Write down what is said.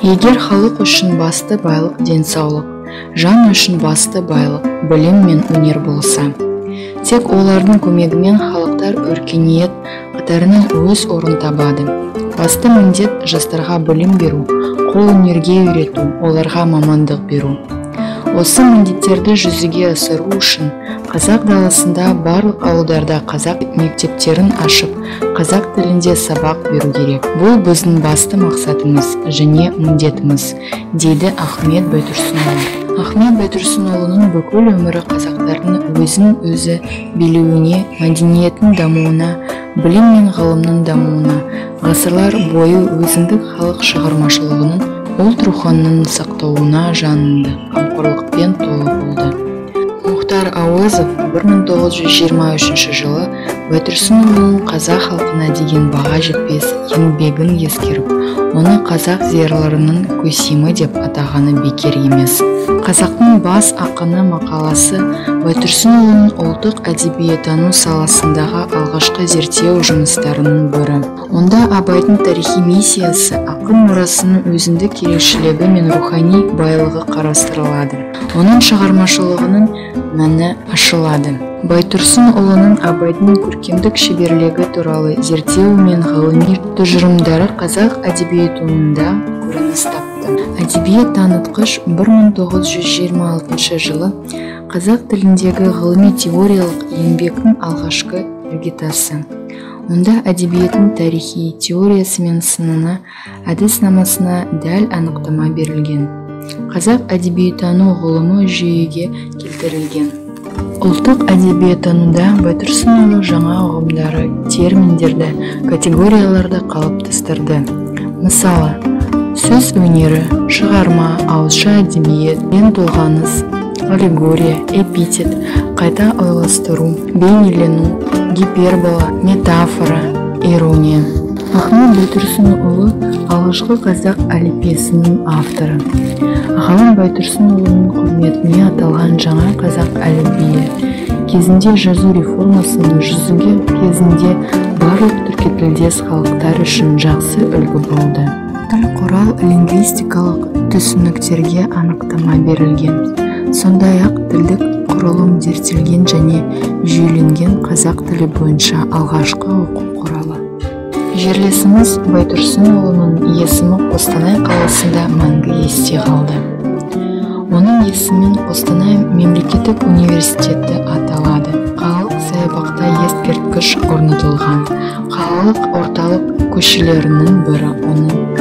Егер халық үшін басты байлық денсаулық, жан үшін басты байлық білім мен өнер болса, тек олардың көмегімен халықтар өркениет қатарынан өз орнын табады. Басты міндет жастарға білім беру, қол өнерге үйрету, оларға мамандық беру. Осы міндеттерді жүзеге асыру үшін қазақ даласында барлық ауылдарда қазақ мектептерін ашып, қазақ тілінде сабақ беру керек. Бұл біздің басты мақсатымыз және міндетіміз, дейді Ахмет Байтұрсынұлы. Ахмет Байтұрсынұлының бүкіл өмірі қазақтардың өзін өзі билеуіне, мәдениеттің дамуына, білім мен ғылымның дамуына, ғасырлар бойы өзіндік халық шығармашылығының ұлт рухының сақтауына жанынды қамқорлықпен толы болды. Мұхтар Әуезов 1923 жылы Байтұрсынұлының қазақ халқына деген баға жетпес еңбегін ескеріп, оны қазақ зиялыларының көсемі деп атағаны бекер емес. Қазақтың бас ақыны мақаласы Байтұрсынұлының ұлттық әдебиеттану саласындағы алғашқы зерттеу жұмыстарының бірі. Онда Абайдың тарихи миссиясы, ақын мұрасының өзіндік ерекшелігі мен рухани байлығы қарастырылады. Оның шығармашылығының мәні ашылады. Байтұрсынұлының Абайдың көркемдік шеберлігі туралы зерттеу мен ғылыми тұжырымдары қазақ әдебиетінуында көрініс тапты. Әдебиет танытқыш 1926 жылы қазақ тіліндегі ғылыми теориялық еңбектің алғашқы іргетасы. Онда әдебиеттің тарихи теориясы мен сынына, әдіснамасына дәл анықтама берілген. Қазақ әдебиеттану ғылымы жүйеге келтірілген. Ұлттық әдебиеттануда Байтұрсынұлы жаңа ұғымдары, терминдерді, категорияларды қалыптастырды. Мысалы, сөз өнері, шығарма, ауызша әдебиет, толғаныс, аллегория, эпитет, қайта ойластыру, бейнелену, гипербола, метафора, ирония. Ахмет Байтұрсынұлы алғашқы қазақ әліппесінің авторы. Ғалым Байтұрсынұлының құрметіне аталған жаңа қазақ әліпбиі кезінде жазу реформасының жүзеге кезінде барлық түркітілдес халықтар үшін жақсы үлгі болды. Тіл құрал лингвистикалық түсініктерге анықтама берілген. Сондай-ақ тілдік құрылым зерттелген және жүйеленген қазақ тілі бойынша алғашқы оқу құралы. Жерлесіміз Байтұрсынұлының есімі Қостанай қаласында мәңгі есте қалды. Оның есімімен Қостанай мемлекеттік университеті аталады. Қалалық саябақта ескерткіш орнатылған. Қалалық орталық көшелерінің бірі оның